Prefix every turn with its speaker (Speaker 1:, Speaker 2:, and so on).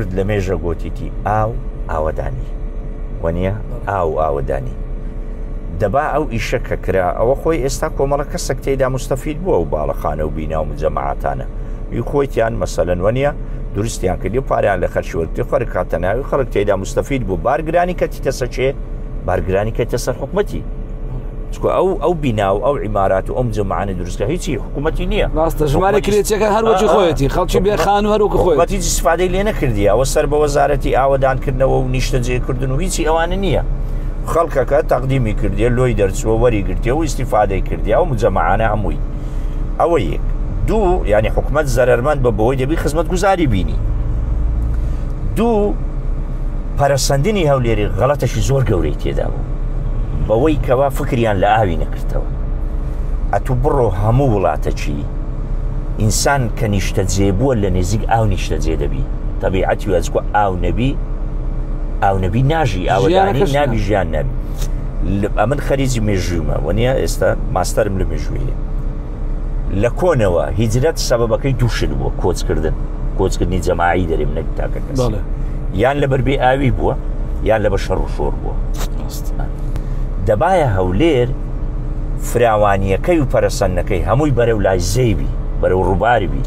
Speaker 1: کورد لە مێژە گۆتیتی ئاو ئاوەدانی وەنیە؟ ئاو ئاوەدانی. دەبا ئەو ئیشە کە کرا ئەوە خۆی ئێستا کۆمەڵە کەسێک تێدا مستەفید بووە و باڵەخانە و بینا و مجەمەعاتانە ی خۆیتیان مەسەلەن وەنیە دروستیان کردی و پاریان لە خەرچی وەرگرتی خەرک هاتە ناوی خەڵک تێدا مستەفید بوو بارگرانی کەتیتە سەر چێ بارگرانی کەتە سەر حکومەتی چکە ئەو ئەو بینا و ئەو عیمارات و ئەو مجەمەعانە دروستکە هیچی حکوومەتی نییە.
Speaker 2: ڕاستە ژمارە کرێچیەکان هەر وەکی خۆیەتی خەڵکی بێ خانوو هەر وەکو خۆیەتی.
Speaker 1: حکوومەت هیچ ئیسفادەی لێ نەکردیە ئەوە سەر بە وەزارەتی ئاوەدانکردنەوە و نیشتەجێکردن و هیچی ئەوانە نییە. خەڵکەکە تەقدیمی کردیە لۆی دەرچووە وەری گرتیە و ئیسیفادەی کردیە ئەو مجەمەعانە هەمووی. ئەوە یەک. دوو یعنی حکوومەت زەرەرمەند بە بەوەی دەبی خزمەتگوزاری بینی. دوو پەرەسەندنی هەولێری غەڵەتەشی زۆر گەورەی تێدا بوو بەوەی کەوا فکریان لە ئاوی نەکردەوە ئەتوو بڕۆ هەموو وڵاتەکی ئینسان کە نیشتەجێ بووە لە نێزیک ئاو نیشتەجێ دەبی تەبیعەتی وەزکۆ ئاو نەبی ئاو نەبی ناژی ئاوەدانی نابی ژیان نەبی ئەمن خەریجی مێژوومە وەنیە ئێستا ماستەرم لە مێژوویە لە کۆنەوە هیجرەت سەبەبەکەی دوو شت بووە کۆچکردن کۆچکردنی جەماعی دەرێم نەک تاکە کەس یان لەبەر بێ ئاوی بووە یان لەبەر شەڕ و شۆڕ بووە دەبایە هەولێر فراوانیەکەی و پەرەسەندنەکەی هەمووی بەرەو لای زەیبی بەرەو ڕووباری بی.